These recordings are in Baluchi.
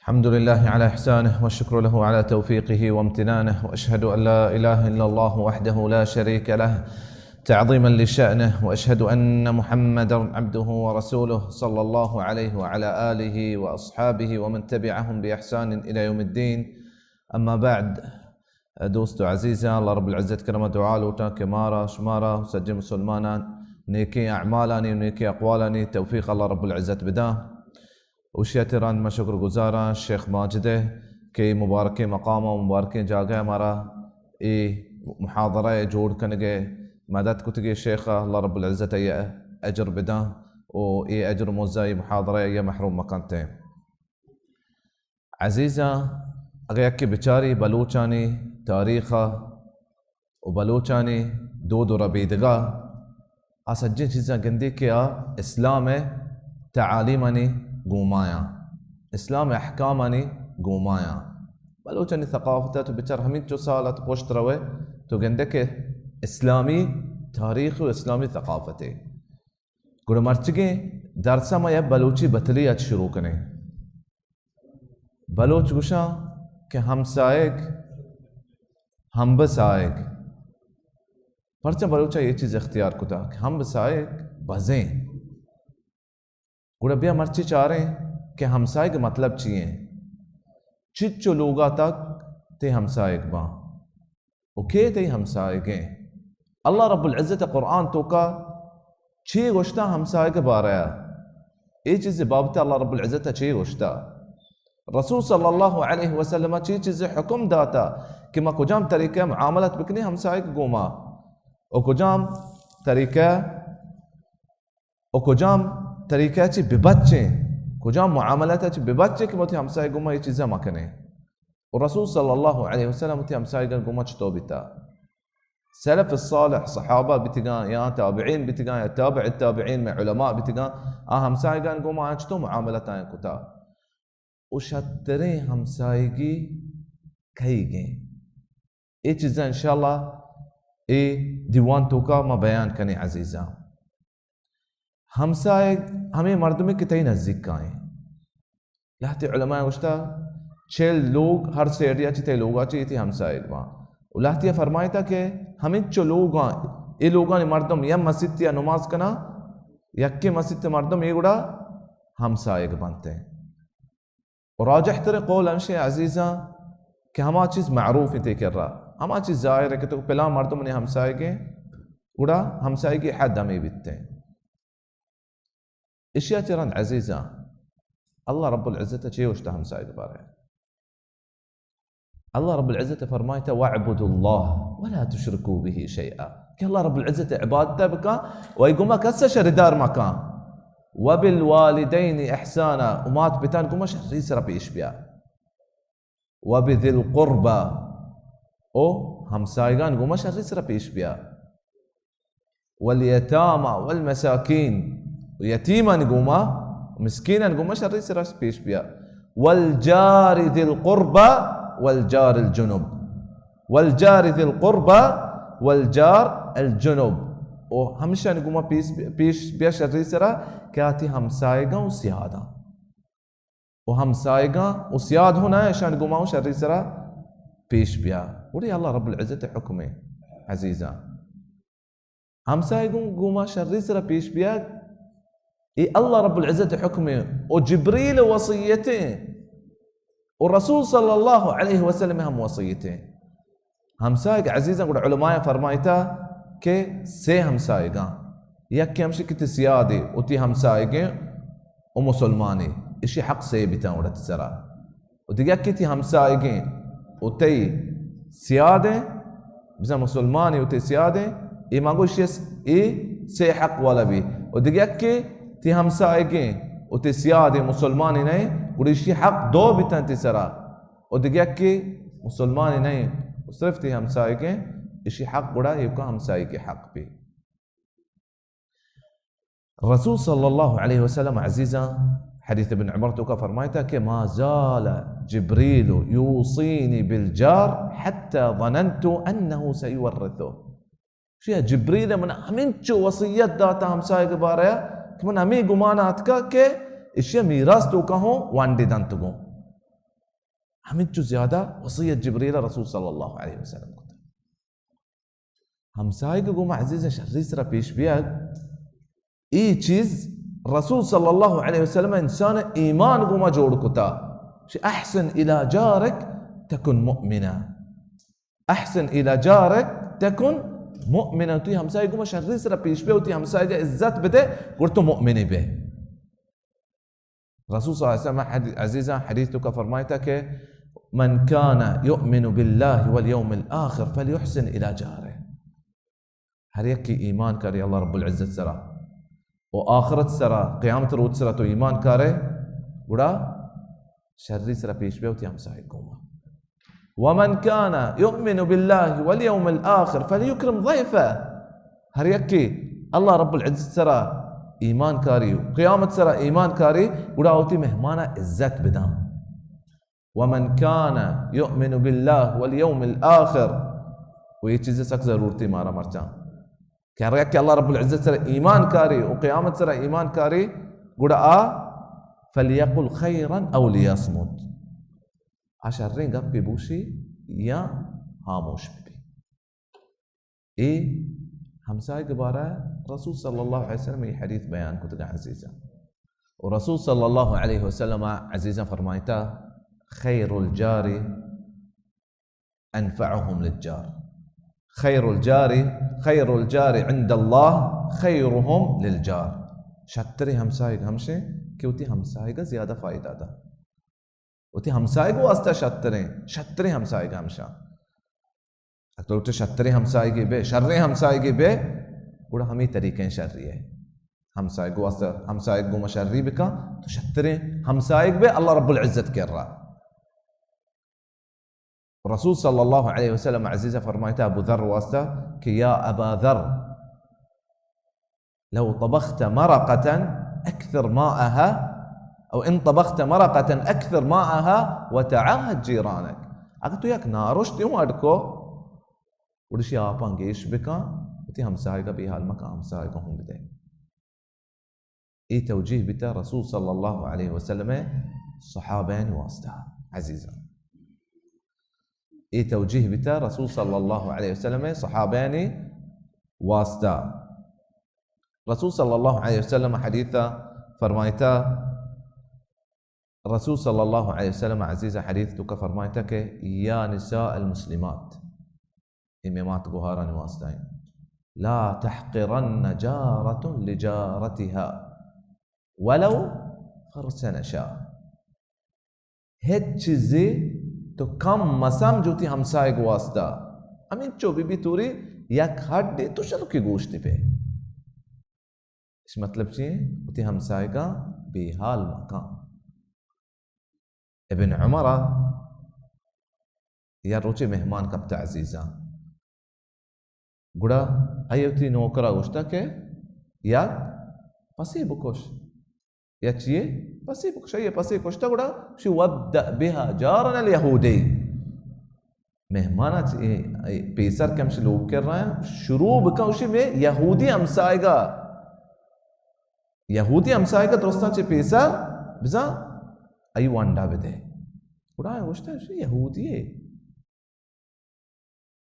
الحمد لله على إحسانه، والشكر له على توفيقه وامتنانه، وأشهد أن لا إله إلا الله وحده لا شريك له تعظيما لشأنه، وأشهد أن محمدا عبده ورسوله، صلى الله عليه وعلى آله وأصحابه ومن تبعهم بإحسان إلى يوم الدين. أما بعد، دوست و عزیزاں، اللہ رب العزت کرم ءَ دعا لوٹاں کہ مارا، شمارا، سجیں مسلماناں نیکیں اعمالانی و نیکیں اقوالانی توفیق اللہ رب العزت بداں۔ اوشی ءَ تہ رند من شکر گزاراں شیخ ماجد ءِ کہ اے مبارکیں مقام ءَ مبارکیں جاگہ ءَ مارا اے محاضرہ ءِ جوڑ کنگ ءِ مدد کتگی۔ شیخ ءَ اللہ رب العزت ءَ اجر بداں و اے اجر و مزہ اے محاضرہ ءَ محروم مکنت۔ عزیزاں، اگہ یکے بچاری بلوچانی تاریخ ءَ و بلوچانی دود و ربیدگ ءَ، آ سجیں چیزاں گندی کہ آ اسلام ءِ تعالیمانی گومایاں، اسلام ءِ احکامانی گومایاں۔ بلوچانی ثقافت ءَ تو بچار، ہمینچو سال ءَ تو پشت روئے تو گندے کہ اسلامی تاریخ و اسلامی ثقافتے۔ گڑا مرچگیں درس ءَ ما یک بلوچی بتلی ءَ چہ شروع کنیں۔ بلوچ گوشاں کہ ہمسائگ ہمبسائگ۔ پرچا بلوچ ءَ اے چیز اختیار کتا کہ ہمبسائگ بزیں؟ گڑا بیا مرچی چاریں کہ ہمسائگ مطلب چی ایں؟ چچو لوگا تک تئی ہمسائگ باں؟ و کے تئی ہمسائگیں؟ اللہ رب العزت ءَ قرآن توکا چی گوشتا ہمسائگ بارہ ءَ؟ اے چیز بابت اللہ رب العزت ءَ چی گوشتا؟ رسول صلی اللہ علیہ وسلم ءَ چی چیز حکم داتا کہ ما کجام طریقہ معاملت بکنی ہمسائگ گوما، و کجام طریقہ و کجام طریقہ چی ببچیں، کجام معاملت چی ببچیں کہ وتی ہمسائے گوما اے چیزا مکنیں؟ و رسول صلی اللہ علیہ وسلم وتی ہمسائگان گوما چطور بیتا؟ سلف الصالح، صحابہ بیتگاں یا تابعین بیتگاں یا تابع التابعین میں علماء بیتگاں، آ ہمسائگان گوما آ چطور معاملت آیاں کتا؟ و شتریں ہمسائگی کئیگیں؟ اے چیزاں انشاءاللہ اے دیوان توکا ما بیان کنیں عزیزاں۔ ہمسائگ ہمے مردمے کہ تئی نزیکا ایں۔ لہتے علماء گوشتا، چل لوگ ہر سیڈیا چی تئی لوگا چی تئی ہمسائگ باں۔ و لہتیا فرمائیتا کہ ہمینچو لوگاں، اے لوگانی مردم یا مسیتیا نماز کنا، یکے مسیت مردم اے گڑا ہمسائگ بنتے۔ و راجح ترین قول ہمشی عزیزاں کہ ہما چیز معروف انت تئی کرا، ہما چیز ظاہر ہے کہ تو پلان مردم نے ہمسائگے، گڑا ہمسائگی حد ہمیں بیتے۔ اشیا چہ رند عزیزاں، اللہ رب العزت چے اوشتا ہمسائگ بارے؟ اللہ رب العزت فرمائتا، "واعبدوا الله ولا تشركوا به شيئا"، کہ اللہ رب العزت عبادت بکا و ای گما کس شریدار مکا۔ "وبالوالدين احسانا"، و مات پتان گما شری سرا پیش بیا۔ "وبذي القربى"، او ہمسایگان گما شری سرا پیش بیا۔ "واليتامى والمساكين"، و یتیمان گما، مسکینان گما شری سرا پیش بیا۔ "والجار ذي القربى والجار الجنب"، "والجار ذي القربى والجار الجنب"، او ہمشان گما پیش، پیش بیا شری سرا کہ آتی ہمسایگاں و سیاداں۔ و ہمسایگاں و سیاد ہوں نہ، اشان گما ہوں شری سرا پیش بیا۔ گڑے اللہ رب العزت حکم ہے عزیزاں۔ ہمسایگوں گما شری سرا پیش بیا، اے اللہ رب العزت حکم ہے۔ و جبریل وصیتیں، و رسول صلی اللہ علیہ وسلم ہم وصیتیں۔ ہمسایگ عزیزاں، گڑا علماء فرمائتا کہ سے ہمسایگاں، یکے ہمشی کہ تی سیادے و تی ہمسایگیں و مسلمانے، اشی حق سے بیتاں گڑا تی سرا۔ و دگہ یکے تی ہمسایگیں و تی سیادیں، بزاں مسلمانے و تی سیادیں، اے ما گوشی اس، اے سے حق والا بی۔ و دگہ یکے تی ہمسایگیں و تی سیادیں مسلمانے نئے، گڑا اشی حق دو بیتاں تی سرا۔ و دگہ یکے مسلمانے نئیں، و صرف تی ہمسایگیں، اشی حق گڑا ایوکا ہمسایگی حق بی۔ رسول صلی اللہ علیہ وسلم عزیزاں، حدیث ابن عمر توکا فرمائتا کہ "ما زال جبريل يوصيني بالجار حتى ظننت أنه سيورثه"۔ شیا جبریل من ہمینچو وصیت داتا ہمسایگ بارے کہ من ہمیں گمان آتکا کہ اشیا میراث توکا ہوں وانڈی دنت گوں۔ ہمینچو زیادہ وصیت جبریل رسول صلی اللہ علیہ وسلم کتا۔ ہمسائگ گوما عزیزاں شری سرا پیش بیگ، اے چیز رسول صلی اللہ علیہ وسلم انسان ایمان گوما جوڑ کتا۔ شی احسن الی جارک تکن مؤمنا۔ احسن الی جارک تکن مؤمنا۔ تو ہمسائگ گوما شری سرا پیش بیا، تو ہمسائگ عزت بدے، گڑ تو مؤمنی بے۔ رسول صلی اللہ علیہ وسلم حدی-، عزیزاں حدیث توکا فرمائتا کہ من کان یؤمن باللہ والیوم الآخر فلیحسن الی جارہ۔ ہر یکی ایمان کاری اللہ رب العزت سرا و آخرت سرا، قیامت روچ سرا تو ایمان کارے، گڑا شری سرا پیش بیا وتی ہمسائگ گوما۔ ومن کان یؤمن باللہ والیوم الآخر فلیکرم ضیفہ۔ ہر یکی اللہ رب العزت سرا ایمان کاری و قیامت سرا ایمان کاری، گڑا وتی مہمانا عزت بداں۔ ومن کان یؤمن باللہ والیوم الآخر۔ و اے چیز سک ضرورتی مارا مرچاں کہ ہر یکی اللہ رب العزت سرا ایمان کاری و قیامت سرا ایمان کاری، گڑا آ فلیقل خیرا او لیصمت۔ آ شریں گپے بوشی یا ہاموش ببی۔ اے ہمسائگ بارہ رسول صلی اللہ علیہ وسلم اے حدیث بیان کتگا عزیزاں۔ و رسول صلی اللہ علیہ وسلم عزیزاں فرمائتا، خیر الجار انفعهم للجار۔ خیر الجار، خیر الجار عند اللہ خیرهم للجار۔ شتریں ہمسائگ ہمشیں کہ وتی ہمسائگا زیادہ فائدہ دا۔ وتی ہمسائگ واسطہ شتریں، شتریں ہمسائگ ہمشاں۔ اگر تو لوٹے شتریں ہمسائگے بے، شریں ہمسائگے بے، گڑا ہمیں طریقیں شری ہے۔ ہمسائگ واسطہ، ہمسائگ گوما شری بکا، تو شتریں ہمسائگ بے اللہ رب العزت کرا۔ رسول صلی اللہ علیہ وسلم عزیزاں فرمائتا ابو ذر واسطہ کہ یا ابا ذر، لو طبخت مرقة أكثر ماءها، أو إن طبخت مرقة أكثر ماءها وتعاهد جيرانك۔ اگر تو یک نارشتے ہوں اڈ کو، گڑا اشی آپاں گیش بکاں، وتی ہمسائگا بے حال مکاں، ہمسائگا ہوں بدے۔ اے توجیہ بیتا رسول صلی اللہ علیہ وسلم صحابیانی واسطہ، عزیزاں۔ اے توجیہ بیتا رسول صلی اللہ علیہ وسلم صحابیانی واسطہ۔ رسول صلی اللہ علیہ وسلم حدیثا فرمائتا، رسول صلی اللہ علیہ وسلم عزیزاں حدیث توکا فرمائتا کہ یا نساء المسلمات، اے مئے مات گوہارانی واسطہ ہیں، لا تحقرن جارة لجارتها ولو فرس نشاء۔ ہچ چیزے تو کم مسمجھ وتی ہمسائگ واسطہ۔ ہمینچو بی بی توری یک ہڈے تو شلکی گوشتی پہ۔ اش مطلب چی؟ وتی ہمسائگاں بے حال مکن۔ ابن عمر یا روچے مہمان کپتا عزیزاں۔ گڑا آئی وتی نوکرا گوشتا کہ یک پسے بکش۔ یا چیے؟ پسے بکش۔ آئی پسے کشتا گڑا شی وابدأ بها جارنا الیہودی۔ مہمانا چ-، اے، اے پیسر کہ ہمشی لوگ کر رہا ہے، شروع بکن اشی مئے یہودی ہمسائگا۔ یہودی ہمسائگا درستاں چہ پیسر بزاں آئی وانڈا بدے۔ گڑا آئی گوشتا اشی یہودی ہے۔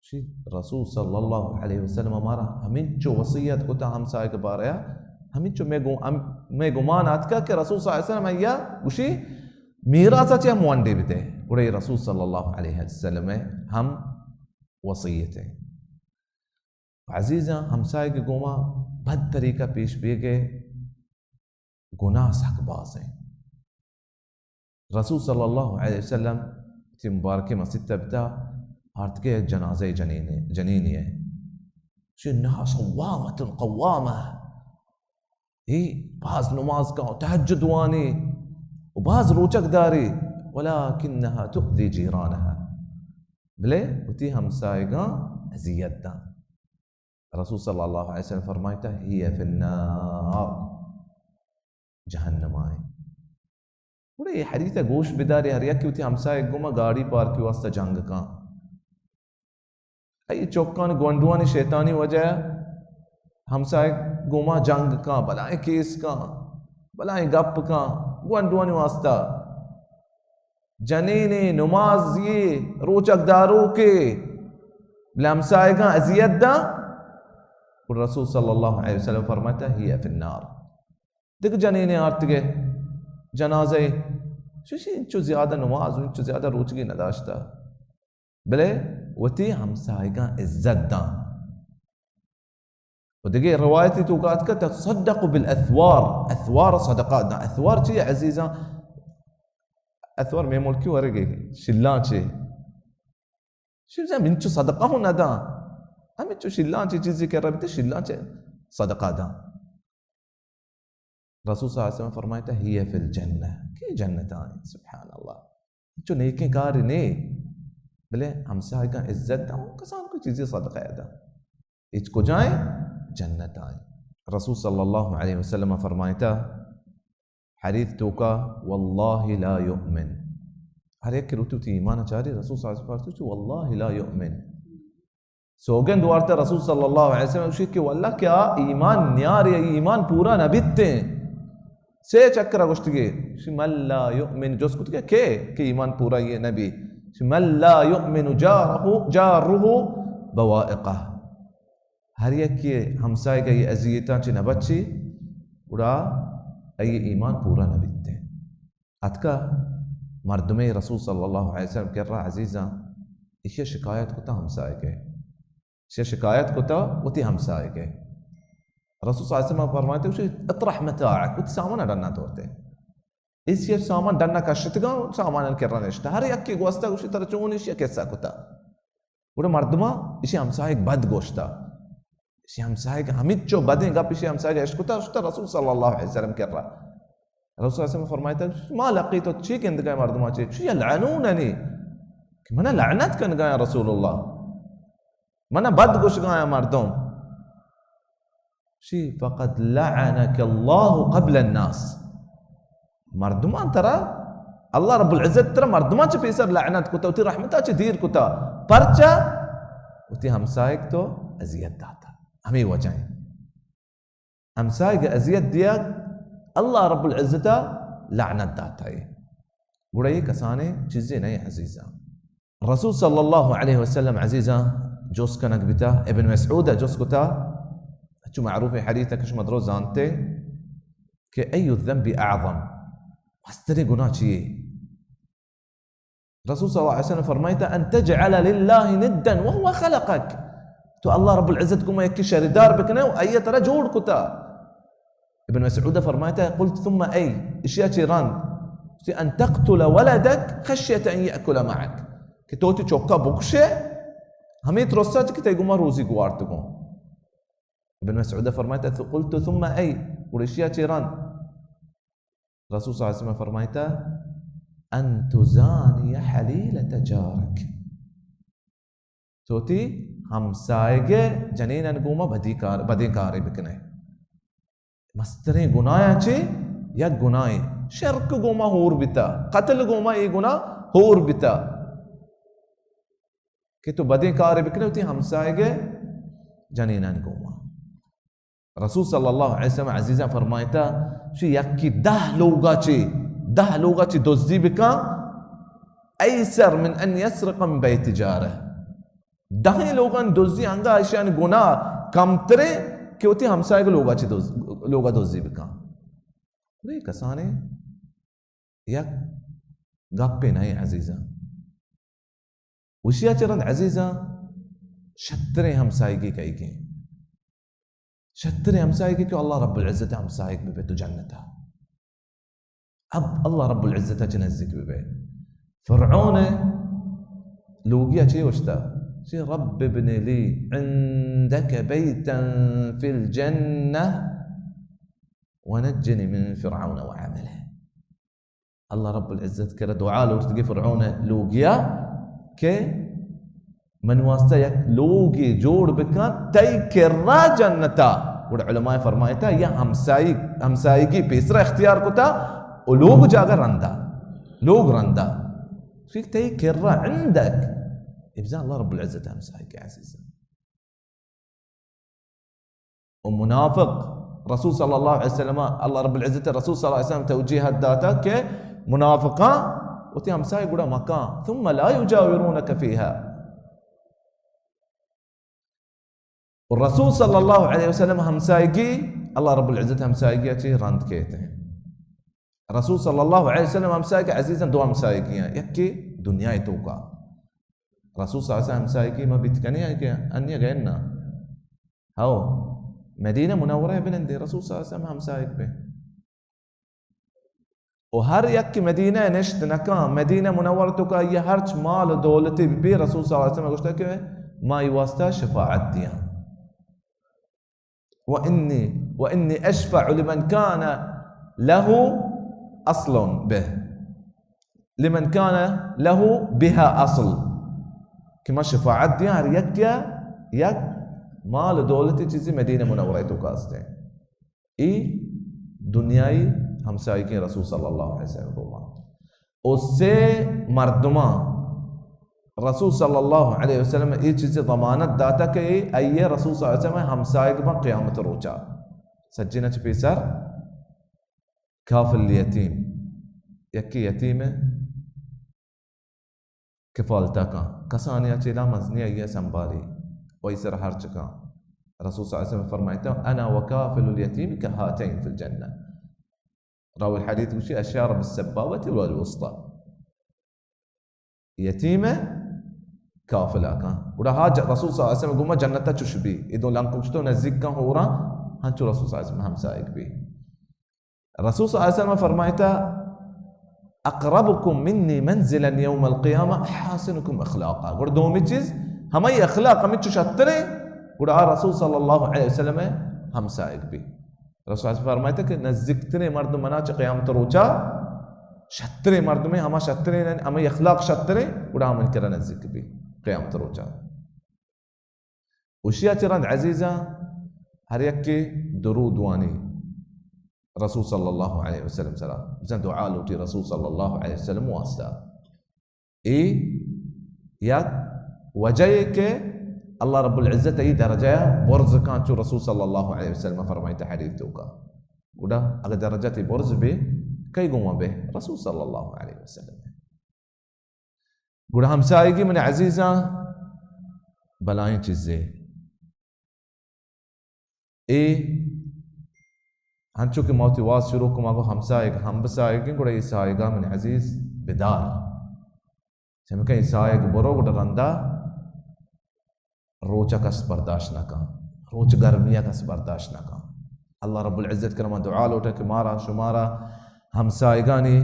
شی رسول صلی اللہ علیہ وسلم مارا ہمینچو وصیت کتا ہمسائگ باریا، ہمینچو مئے گو-، ہم-، مئے گمان آتکا کہ رسول صلی اللہ علیہ وسلم آئیا گوشی میراثا چہ ہم ونڈے بدے۔ گڑا اے رسول صلی اللہ علیہ وسلم ہم وصیت ہے۔ عزیزاں، ہمسائگ گوما بد طریقہ پیش بیگے گناہ سک باز ہیں۔ رسول صلی اللہ علیہ وسلم وتی مبارکیں مسیت ء بتا آرتکے یک جنازہ جنینے، جنینے ء۔ شی الناس صوامة قوامة۔ اے باز نماز کا، تہجد وانی و باز روچک داری، ولکنها تؤذی جیرانها۔ بلے وتی ہمسائگاں اذیت داں۔ رسول صلی اللہ علیہ وسلم فرمائتا، هي في النار، جہنم آئیں۔ گڑا اے حدیث ء گوش بدارے، ہر یکے وتی ہمسائگ گوما گاڑی پارکی واسطہ جنگ کن۔ اے چکان گونڈوانی شیطانی وجہ ء ہمسائگ گوما جنگ کن، بلائیں کیس کن، بلائیں گپ کن، گونڈوانی واسطہ۔ جنینے، نمازی، روچگ داروکے، بلے ہمسائگاں اذیت داں، گڑا رسول صلی اللہ علیہ وسلم فرمائتا، ہی فی النار۔ دگہ جنینے آرتگے جنازہ، ششی انچو زیادہ نماز و انچو زیادہ روچگی نداشتا، بلے وتی ہمسائگاں عزت داں۔ و دگہ روایتی توکا اتکا، تصدق بالاثوار، اثوار صدقہ داں۔ اثوار چی عزیزاں؟ اثوار مئے ملکی ورگے شلانچے۔ شلانچے ہمینچو صدقہ ہوں نداں۔ ہمینچو شلانچے چیزی کہ ربتے شلانچے صدقہ داں۔ رسول صلی اللہ علیہ وسلم فرمائتا، ہی فی الجنہ، کہ جنت آئیں۔ سبحان اللہ۔ چو نیکیں کار نے، بلے ہمسائگاں عزت داں، کسان کو چیزی صدقہ داں۔ اچ کجائیں؟ جنت آئیں۔ رسول صلی اللہ علیہ وسلم فرمائتا حدیث توکا، واللہ لا یؤمن۔ ہر یک کہ روتی وتی ایمان چاری، رسول صلی اللہ علیہ وسلم فرمائتا، واللہ لا یؤمن۔ سوگند وارتا رسول صلی اللہ علیہ وسلم، گوشی کہ واللہ کہ آ ایمان نیارے، ایمان پورا نہ بیتیں۔ سے چکر گوشتگے، گوشی من لا یؤمن، جست کتگے کہ، کہ ایمان پورا یہ نبی۔ گوشی من لا یؤمن جارہ، جارہ بوائقہ۔ ہر یکے ہمسائگہ ای اذیتاں چہ نہ بچی، گڑا ای ایمان پورا نہ بیتیں۔ اتکا مردمے رسول صلی اللہ علیہ وسلم کرا، عزیزاں، ایشی شکایت کتا ہمسائگے۔ ایشی شکایت کتا وتی ہمسائگے۔ رسول صلی اللہ علیہ وسلم فرمائتا، گوشی اطرح متاعک، وتی سامان ڈنا تورتے۔ ایشی سامان ڈنا کشتگا، سامان کرا نشتا۔ ہر یکے گوستا، گوشی ترا چون ایشی قصہ کتا۔ گڑا مردماں ایشی ہمسائگ بد گوشتا۔ ایشی ہمسائگ ہمینچو بدیں گپ ایشی ہمسائگ اشکتا، شتا رسول صلی اللہ علیہ وسلم کرا۔ رسول صلی اللہ علیہ وسلم فرمائتا، ما لقیت، چی گندگا مردماں چی؟ چی یلعنوننی؟ کہ منا لعنت کنگا رسول اللہ۔ منا بد گوشگا مردم۔ شی فقد لعنک اللہ قبل الناس۔ مردمان ترا، اللہ رب العزت ترا مردمان چہ پیسر لعنت کتا، وتی رحمتا چہ دیر کتا۔ پرچا؟ وتی ہمسائگ تو اذیت داتا۔ ہمیں وجہ ہیں۔ ہمسائگ اذیت دیگ، اللہ رب العزت لعنت داتا ہے۔ گڑا یہ کسانے چیزیں نہیں عزیزاں۔ رسول صلی اللہ علیہ وسلم عزیزاں جست کنگ بیتا، ابن مسعود جست کتا، چو معروف حدیث کہ شما درو زانتے کہ ای الذنب اعظم، مستریں گناہ چیے؟ رسول صلی اللہ علیہ وسلم فرمائتا، ان تجعل للہ ندا وهو خلقک، تو اللہ رب العزت گوما یکی شریدار بکنے و ای ترا جوڑ کتا۔ ابن مسعود فرمائتا، قلت ثم ای، اشیا چی رند؟ گوشتی، ان تقتل ولدک خشیت ان یأکل معک، کہ تو تی چوکا بکشے، ہمیں ترسا چی کہ تی گوما روزی گوارت گوں۔ ابن مسعود فرمائتا، قلت ثم ای، گڑا اشیا چی رند؟ رسول صلی اللہ علیہ وسلم فرمائتا، ان تزانی حلیلۃ جارک، تو تی ہمسائگ جنینن گوما بدی کار، بدیں کارے بکنے۔ مستریں گناہاں چے یک گناہے، شرک گوما ہور بیتا، قتل گوما اے گناہ ہور بیتا کہ تو بدیں کارے بکنے وتی ہمسائگ جنینن گوما۔ رسول صلی اللہ علیہ وسلم عزیزاں فرمائتا، شی یکی دہ لوگا چے، دہ لوگا چے دزی بکن، ایسر من ان یسرق من بیت جارہ۔ دہیں لوگاں دزی انگا اشیان گناہ کمتریں کہ وتی ہمسائگ لوگا چے دز، لوگا دزی بکن۔ اے کسانے یک گپے نہیں عزیزاں۔ وشیا چہ رند عزیزاں، شتریں ہمسائگی کئیگیں؟ شتریں ہمسائگی کہ اللہ رب العزت ہمسائگ ببے تو جنتا۔ اب اللہ رب العزت چہ نزدیک ببے۔ فرعون لوگیا چے گوشتا؟ چے، رب ابن لی عندک بیتا فی الجنہ ونجنی من فرعون وعملہ۔ اللہ رب العزت کرا دعا لوٹتگی فرعون لوگیا کہ من واسطہ یک لوگے جوڑ بکن تئی کرا جنتا۔ گڑا علماء فرمائتا یا ہمسائی، ہمسائگی پیسرا اختیار کتا و لوگ جاگہ رندا، لوگ رندا۔ ٹھیک، تئی کرا عندک، ابزان اللہ رب العزت ہمسائگی عزیزا۔ و منافق، رسول صلی اللہ علیہ وسلم، اللہ رب العزت رسول صلی اللہ علیہ وسلم توجیہ داتا کہ منافقاں وتی ہمسائے گڑا مکان، ثم لا يجاورونك فيها. و رسول صلی اللہ علیہ وسلم ہمسائگی، اللہ رب العزت ہمسائگی چی رند کیت ہیں. رسول صلی اللہ علیہ وسلم ہمسائگی عزیزاں دو ہمسائگی ہیں، یکی دنیا توکا. رسول صلی اللہ علیہ وسلم ہمسائگی ما بیت کنی ہے کہ انیا گئے نا. ہاو، مدینہ منورہ بنندے رسول صلی اللہ علیہ وسلم ہمسائگ بے. و ہر یک کہ مدینہ نشت نکان، مدینہ منور توکا یہ ہرچ مال و دولتی بی، رسول صلی اللہ علیہ وسلم گوشتا کہ ما ای واسطہ شفاعت دیاں. و انی، و انی اشفع لمن کان له اصل به، لمن کان له بها اصل، کہ ما شفاعت دیاں ہر یک یا یک مال و دولتی چیزی مدینہ منورہ توکا ہستیں. ای دنیای ہمسائگیں رسول صلی اللہ علیہ وسلم گوما. او سے مردماں رسول صلی اللہ علیہ وسلم ای چیز ضمانت داتا کہ ای، ای رسول صلی اللہ علیہ وسلم ہمسائگ بن قیامت روچا. سجینہ چہ پیسر کافل الیتیم، یکی یتیم کفالتا کن، کسانی ء چیلا مزنی آئی ء سنبھالی و ای سر ہرچ کن. رسول صلی اللہ علیہ وسلم فرمائتا، انا وکافل الیتیم کہاتین فی الجنہ. راوی الحدیث گوشی، اشار بالسبابۃ والوسطی. یتیم کافلا کن. گڑا ہا ج-، رسول صلی اللہ علیہ وسلم گوما جنت چش بی. ای دو لنکو چتو نزدیک کن ہورا، ہنچو رسول صلی اللہ علیہ وسلم ہمسائگ بی. رسول صلی اللہ علیہ وسلم فرمائتا، اقربکم منی منزلا یوم القیامہ احاسنکم اخلاقا. گڑا دومی چیز، ہمائی اخلاق ہمیں چو شترے، گڑا آ رسول صلی اللہ علیہ وسلم ہمسائگ بی. رسول صلی اللہ علیہ وسلم فرمائتا کہ نزدیکترین مردم منا چہ قیامت روچا، شترین مردم ہما شترین، ہمائی اخلاق شترے، گڑا ہمن کرا نزدیک بی قیامت روچا. اشیا چہ رند عزیزاں، ہر یکے درود وانی رسول صلی اللہ علیہ وسلم سرا، بزن دعا لوٹی رسول صلی اللہ علیہ وسلم واسطہ. ای یک وجہ ہے کہ اللہ رب العزت ای درجہ برز کان، چو رسول صلی اللہ علیہ وسلم فرمائتا حدیث توکا. گڑا اگر درجہ تی برز بے، کئی گوما بے؟ رسول صلی اللہ علیہ وسلم. گڑا ہمسائگی من عزیزاں بلائیں چیزے. اے ہنچو کہ ما وتی واز شروع کما گو ہمسائگ، ہمبسائگیں، گڑا اے سائگا من عزیز بدار. چمکہ اے سائگ برو گڑا رندا روچا کس برداشت نہ کن، روچ گرمیا کس برداشت نہ کن. اللہ رب العزت کرا ما دعا لوٹا کہ مارا شمارا ہمسائگانی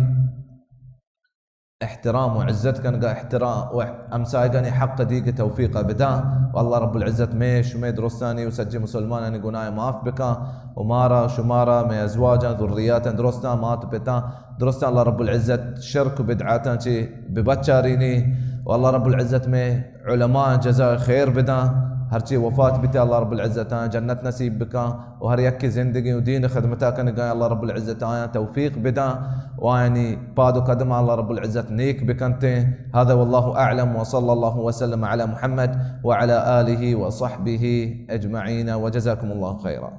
احترام و عزت کنگا، احترام و ہمسائگانی حق دیگ توفیق بدا، و اللہ رب العزت مے شمے درستانی و سجی مسلمانانی گناہ معاف بکا، و مارا شمارا مے ازواجاں ذریاتاں درستاں مات پتاں درستاں اللہ رب العزت شرک و بدعاتاں چی ببچارینی، و اللہ رب العزت مے علماء جزا خیر بداں، ہرچی وفات بیتے اللہ رب العزت آیاں جنت نصیب بکاں، و ہر یکے زندگی و دین خدمتا کنگا اللہ رب العزت آیاں توفیق بداں، و آیانی پاد و قدم اللہ رب العزت نیک بکنتے. هذا والله أعلم وصلى الله وسلم على محمد وعلى آله وصحبه أجمعين وجزاكم الله خيرا.